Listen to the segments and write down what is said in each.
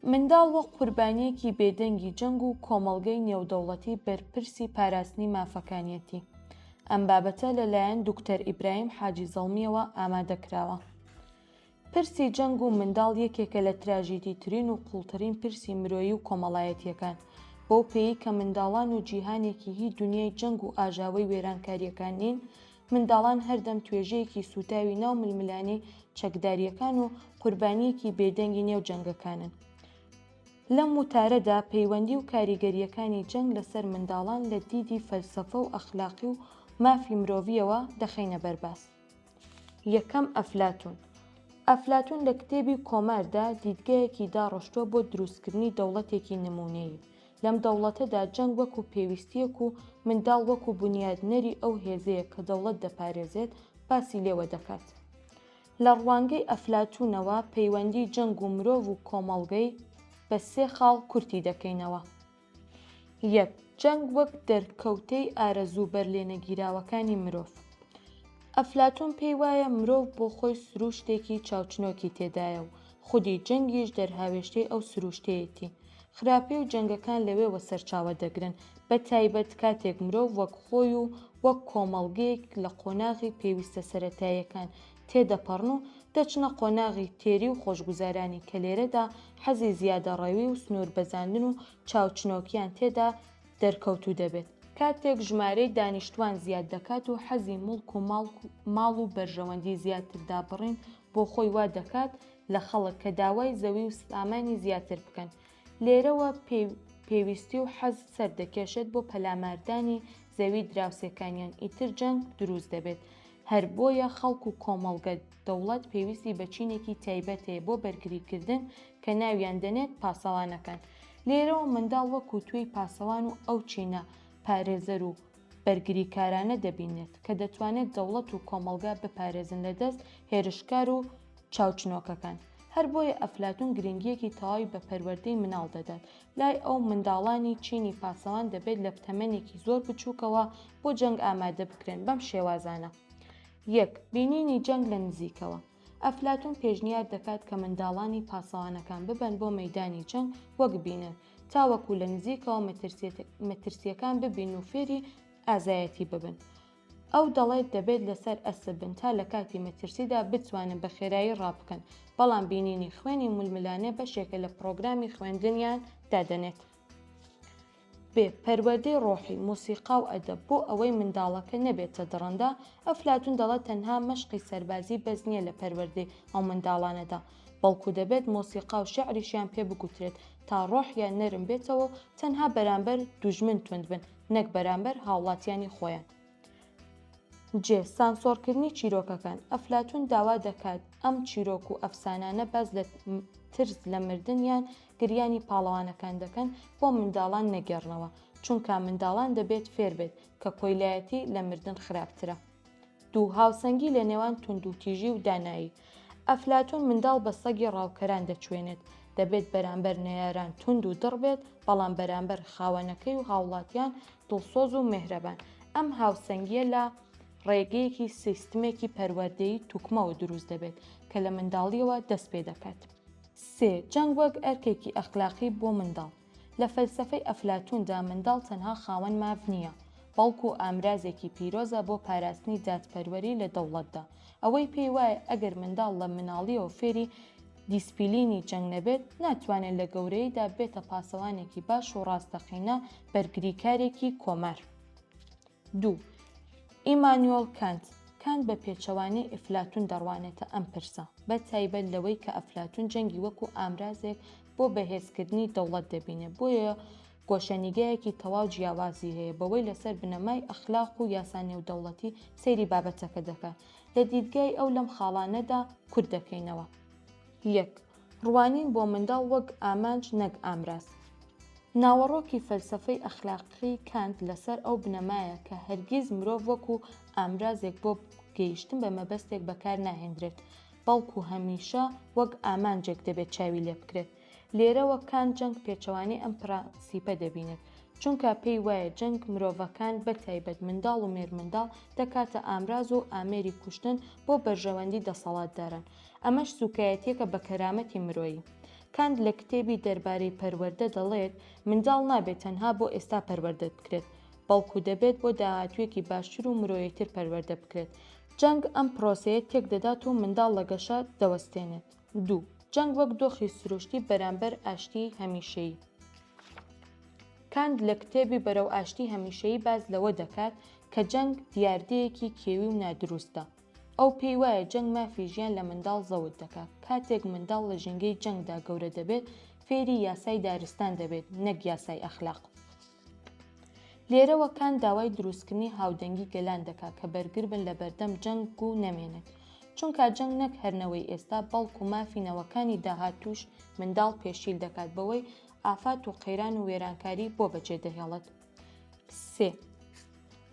منداڵ وەک قوربانییەکی بێدەنگی جەنگ و کۆمەڵگەی نێودەوڵەتی بەرپرسی پاراستنی مافەکانیەتی. ئەم بابەتە لە لایەن دوکتەر ئیبراهیم حاجی زەڵمییەوە ئامادە کراوە. پرسی جەنگ و منداڵ یەکێکە لە تراژیدیترین و قووڵترین پرسی مرۆیی و کۆمەڵایەتییەکان، بەو پێیەی کە منداڵان و جیهانێکی هی دونیای جەنگ و ئاژاوەی وێرانکارییەکان نین، منداڵان هەردەم توێژەیەکی سووتاوی ناو ململانێ چەکدارییەکان و قوربانییەکی بێدەنگی نێو جەنگەکانن. لەم وتارەدا پەیوەندی و کاریگەرییەکانی جەنگ لەسەر منداڵان لە دیدی فەلسەفە و ئەخلاقی و مافی مرۆڤییەوە دەخەینە بەر باس. یەکەم ئەفلاتون ئەفلاتون لە کتێبی کۆماردا دیدگایەکی داڕشتووە بۆ دروستکردنی دەوڵەتێکی نموونەیی. لەم دەوڵەتەدا جەنگ وەکو پێویستییەک و منداڵ وەکو بونیادنەری ئەو هێزەیە کە دەوڵەت دەپارێزێت باسی لێوە دەکات. لە ڕوانگەی ئەفلاتونەوە پەیوەندی جەنگ و مرۆڤ و کۆمەڵگەی بە سێ خاڵ کورتی دەکەینەوە. یەک، جەنگ وەک دەرکەوتەی ئارەزوو بەرلێنەگیراوەکانی مرۆڤ. ئەفلاتون پێی وایە مرۆڤ بۆ خۆی سرووشتێکی چاوچنۆکی تێدایە و خودی جەنگیش دەرهاوێشتەی ئەو سرووشتەیەتی. خراپی و جەنگەکان لەوێوە سەرچاوە دەگرن، بە تایبەت کاتێک مرۆڤ وەک خۆی و وەک کۆمەڵگەیەک لە قۆناغی پێویستە سەرەتاییەکان تێدەپەڕن و دەچنە قۆناغی تێری و خۆشگوزارانی کە لێرەدا حەزی زیادەڕەوی و سنووربەزاندن و چاوچنۆکیان تێدا دەرکەوتوو دەبێت. کاتێک ژمارەی دانیشتوان زیاد دەکات و حەزی موڵک و ماڵ و بەرژەوەندی زیاتر دابڕین بۆ خۆی وا دەکات لە خەڵک کە داوای زەوی و سامانی زیاتر بکەن. لێرەوە پێویستی و حەز سەردەکێشێت بۆ پەلاماردانی زەوی دراوسێکانیان ئیتر جەنگ دروست دەبێت. هەر بۆیە خەڵک و کۆمەڵگە دەوڵەت پێویستی بە چینێکی تایبەت هەیە بۆ بەرگریکردن کە ناویان دەنێت پاسەوانەکان. لێرەوە منداڵ وەکو توێی پاسەوان و ئەو چینە پارێزەر و بەرگریکارانە دەبینێت کە دەتوانێت دەوڵەت و کۆمەڵگا بپارێزن لە دەست هێرشکار و چاوچنۆکەکان. هەر بۆیە ئەفلاتون گرنگییەکی تەواوی بە پەروەردەی مناڵ دەدات. لای ئەو منداڵانی چینی پاسەوان دەبێت لە تەمەنێکی زۆر بچووکەوە بۆ جەنگ ئامادە بکرێن بەم شێوازانە. یەک، بینینی جەنگ لە نزیکەوە. ئەفلاتون پێشنیار دەکات کە منداڵانی پاسەوانەکان ببەن بۆ مەیدانی جەنگ وەک بینەر، تاوەکو لە نزیکەوە مەترسییەکان ببین و فێری ئازایەتی ببن. ئەو دەڵێت دەبێت لەسەر ئەسپ بن تا لە کاتی مەترسیدا بتوانن بە خێرایی ڕابکەن، بەڵام بینینی خوێنی ململانێ بەشێکە لە پڕۆگرامی خوێندنیان دادەنێت. بێ پەروەردەی ڕۆحی، مۆسیقا و ئەدەب، بۆ ئەوەی منداڵەکە نەبێتە دڕندە، ئەفلاتون دەڵێت تەنها مەشقی سەربازی بەس نییە لە پەروەردەی ئەو منداڵانەدا، بەڵکو دەبێت مۆسیقا و شیعریشیان پێ بگوترێت تا ڕۆحیان نەرم بێتەوە و تەنها بەرامبەر دوژمن توند بن نەک بەرامبەر هاوڵاتیانی خۆیان. جێ، سانسۆڕکردنی چیرۆکەکان، ئەفلاتون داوا دەکات ئەم چیرۆک و ئەفسانانە باس لە ترس لە مردن یان گریانی پاڵەوانەکان دەکەن بۆ منداڵان نەگێڕنەوە، چونکا منداڵان دەبێت فێربێت کە کۆیلایەتی لە مردن خراپترە. دوو، هاوسەنگی لە نێوان توندوتیژی و دانایی. ئەفلاتون منداڵ بە سەگی ڕاوکەران دەچوێنێت، دەبێت بەرامبەر نەیاران توند و دڕ بێت، بەڵام بەرامبەر خاوەنەکەی و هاوڵاتیان دڵسۆز و مێهرەبان. ئەم هاوسەنگییە لە ڕێگەیەکی سیستمێکی پەروەردەیی توکمەوە دروست دەبێت کە لە منداڵییەوە دەست پێ دەکات. سێ، جەنگ وەک ئەرکێکی ئەخلاقی بۆ منداڵ. لە فەلسەفەی ئەفلاتوندا منداڵ تەنها خاوەن ماف نییە، بەڵکو ئامرازێکی پیرۆزە بۆ پاراستنی دادپەروەری لە دەوڵەتدا. ئەوەی پێی وایە ئەگەر منداڵ لە مناڵییەوە فێری دیسپلینی جەنگ نەبێت، ناتوانێت لە گەورەییدا ببێتە پاسەوانێکی باش و ڕاستەقینە بەرگریکارێکی کۆمار. دوو. ئیمانوێڵ کانت، کانت بە پێچەوانەی ئەفلاتون دەڕوانێتە ئەم پرسە، بە تایبەت لەوەی کە ئەفلاتون جەنگی وەکو ئامرازێک بۆ بەهێزکردنی دەوڵەت دەبینێ، بۆیە گۆشەنیگایەکی تەواو جیاوازی هەیە بەوەی لەسەر بنەمای ئەخلاق و یاسا نێودەوڵەتی سەیری بابەتەکە دەکات. لە دیدگای ئەو لەم خاڵانەدا کورت دەکەینەوە. یەک، ڕوانین بۆ منداڵ وەک ئامانج نەک ئامراز. ناوەڕۆکی فەلسەفەی ئەخلاقیی کانت لەسەر ئەو بنەمایە کە هەرگیز مرۆڤ وەکو ئامرازێک بۆ گەیشتن بە مەبەستێک بەکار ناهێندرێت، بەڵکو هەمیشە وەک ئامانجێک دەبێت چاوی لێ بکرێت. لێرەوە کانت جەنگ پێچەوانەی ئەم پرەنسیپە دەبینێت، چونکا پێی وایە جەنگ مرۆڤەکان بە تایبەت منداڵ و مێرمنداڵ دەکاتە ئامراز و ئامێری کوشتن بۆ بەرژەوەندی دەسەڵاتداران، ئەمەش سوکایەتیەکە بە کەرامەتی مرۆیی. کانت لە کتێبی دەربارەی پەروەردە دەڵێت، منداڵ نابێت تەنها بۆ ئێستا پەروەردە بکرێت، بەڵکو دەبێت بۆ داهاتوویەکی باشتر و مرۆییتر پەروەردە بکرێت. جەنگ ئەم پرۆسەیە تێکدەدات و منداڵ لە گەشە دەوەستێنێت. دوو. جەنگ وەک دۆخی سروشتی بەرامبەر ئاشتیی هەمیشەیی. کانت لە کتێبی بەرەو ئاشتی هەمیشەیی باس لەوە دەکات کە جەنگ دیاردەیەکی کێوی و نادروستە. ئەو پێی وایە جەنگ مافی ژیان لە منداڵ زەوت دەکات، کاتێک منداڵ لە ژینگەی جەنگدا گەورە دەبێت فێری یاسای دارستان دەبێت نەک یاسای ئەخلاق. لێرەوە کانت داوای دروستکردنی هاودەنگی گەلان دەکات کە بەرگربن لە بەردەم جەنگ و نەمێنێت، چونکا جەنگ نەک هەر نەوەی ئێستا بەڵکو مافی نەوەکانی داهاتووش منداڵ پێشیل دەکات بەوەی ئافات و قەیران و وێرانکاری بۆ بەجێدەهێڵێت. سێ.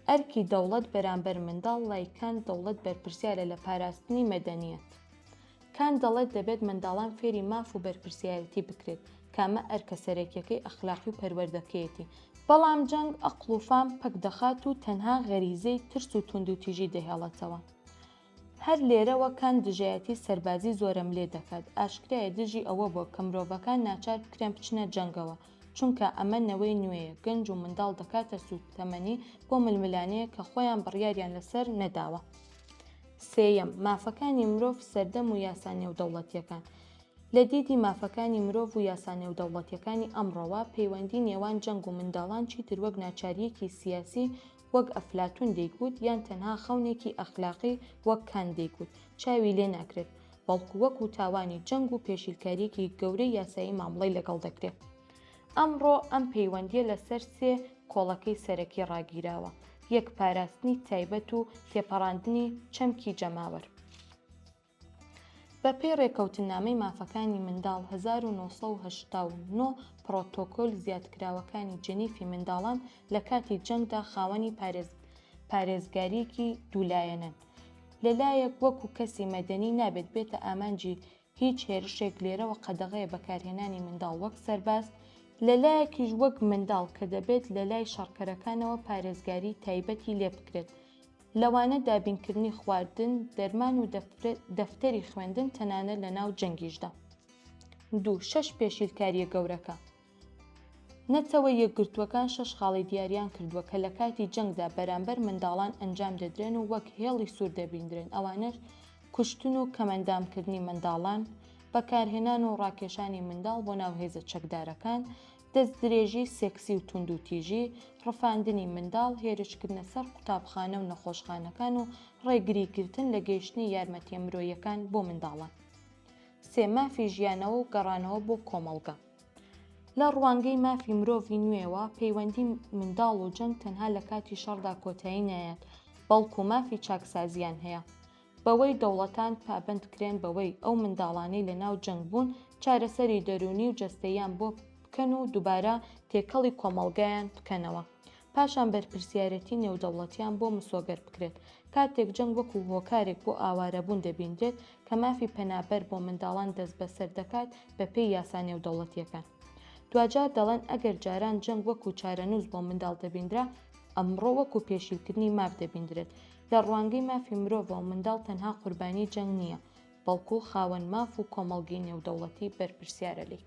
ئەرکی دەوڵەت بەرامبەر منداڵ لای کانت دەوڵەت بەرپرسیارە لە پاراستنی مەدەنیەت. کانت دەڵێت دەبێت منداڵان فێری ماف و بەرپرسیارێتی بکرێت کە ئەمە ئەرکە سەرەکیەکەی ئەخلاقی و پەروەردەکەیەتی، بەڵام جەنگ ئەقڵ و فام پەک دەخات و تەنها غەریزەی ترس و توندوتیژی دەهێڵێتەوە. هەر لێرەوە کانت دژایەتی سەربازی زۆرەملێ دەکات، ئاشکرایە دژی ئەوە بووە کە مرۆڤەکان ناچار بکرێن بچنە جەنگەوە، چونکە ئەمە نەوەی نوێیە گەنج و منداڵ دەکاتە سووتەمەنی بۆ ململانێیەک کە خۆیان بڕیاریان لەسەر نەداوە. سێیەم، مافەکانی مرۆڤ سەردەم و یاسا نێودەوڵەتییەکان لە دیدی مافەکانی مرۆڤ و یاسا نێودەوڵەتییەکانی ئەمڕۆوە، پەیوەندی نێوان جەنگ و منداڵان چیتر وەک ناچارییەکی سیاسی وەک ئەفلاتون دەیگوت یان تەنها خەونێکی ئەخلاقی وەک کانت دەیگوت چاوی لێ ناکرێت، بەڵکو وەکو تاوانی جەنگ و پێشیلکارییەکی گەورەی یاسایی مامڵەی لەگەڵ دەکرێت. ئەمڕۆ ئەم پەیوەندییە لەسەر سێ کۆڵەکەی سەرەکی ڕاگیراوە، یەک پاراستنی تایبەت و تێپەڕاندنی چەمکی جەماوەر. بەپێی ڕێکەوتننامەی مافەکانی منداڵ 1989 پڕۆتۆکۆل زیادکراوەکانی جنیفی منداڵان لە کاتی جەنگدا خاوەنی پارێزگارییەکی دوولایەنەن. لەلایەک وەکو کەسی مەدەنی نابێت بێتە ئامانجی هیچ هێرشێک لێرەوە قەدەغەیە بەکارهێنانی منداڵ وەک سەرباز، لەلایەکیش وەک منداڵ کە دەبێت لەلای شەڕکەرەکانەوە پارێزگاری تایبەتی لێبکرێت لەوانە دابینکردنی خواردن، دەرمان و دەفتەری خوێندن تەنانەت لەناو جەنگیشدا. دوو. شەش پێشیلکارییە گەورەکە. نەتەوە یەکگرتووەکان شەش خاڵی دیاریان کردووە کە لە کاتی جەنگدا بەرامبەر منداڵان ئەنجام دەدرێن و وەک هێڵی سوور دەبیندرێن ئەوانەش کوشتن و کەمئەندامکردنی منداڵان، بەکارهێنان و ڕاکێشانی منداڵ بۆ ناو هێزە چەکدارەکان، دەستدرێژی سێکسی و توندوتیژی، ڕفاندنی منداڵ، هێرشکردنە سەر قوتابخانە و نەخۆشخانەکان و ڕێگریکردن لە گەیشتنی یارمەتییە مرۆییەکان بۆ منداڵان. سێ مافی ژیانەوە و گەڕانەوە بۆ کۆمەڵگە. لە ڕوانگەی مافی مرۆڤی نوێوە، پەیوەندی منداڵ و جەنگ تەنها لە کاتی شەڕدا کۆتایی نایەت، بەڵکو مافی چاکسازییان هەیە. بەوەی دەوڵەتان پابەندکرێن بەوەی ئەو منداڵانەی لە ناو جەنگ بوون چارەسەری دەروونی و جەستەییان بۆ بکەن و دوبارە تێکەڵی کۆمەڵگایان بکەنەوە پاشان بەرپرسیارێتی نێودەوڵەتیان بۆ مسۆگەر بکرێت کاتێک جەنگ وەکو هۆکارێک بۆ ئاوارەبوون دەبیندرێت کە مافی پەنابەر بۆ منداڵان دەستبەسەر دەکات بەپێی یاسا نێودەوڵەتیەکان. دواجار دەڵێن ئەگەر جاران جەنگ وەکو چارەنووس بۆ منداڵ دەبیندرا ئەمڕۆ وەکو پێشیلکردنی ماف دەبیندرێت لە ڕوانگەی مافی مرۆڤەوە منداڵ تەنها قوربانی جەنگ نییە، بەڵکو خاوەن ماف و کۆمەڵگەی نێودەوڵەتی بەرپرسیارە لێی.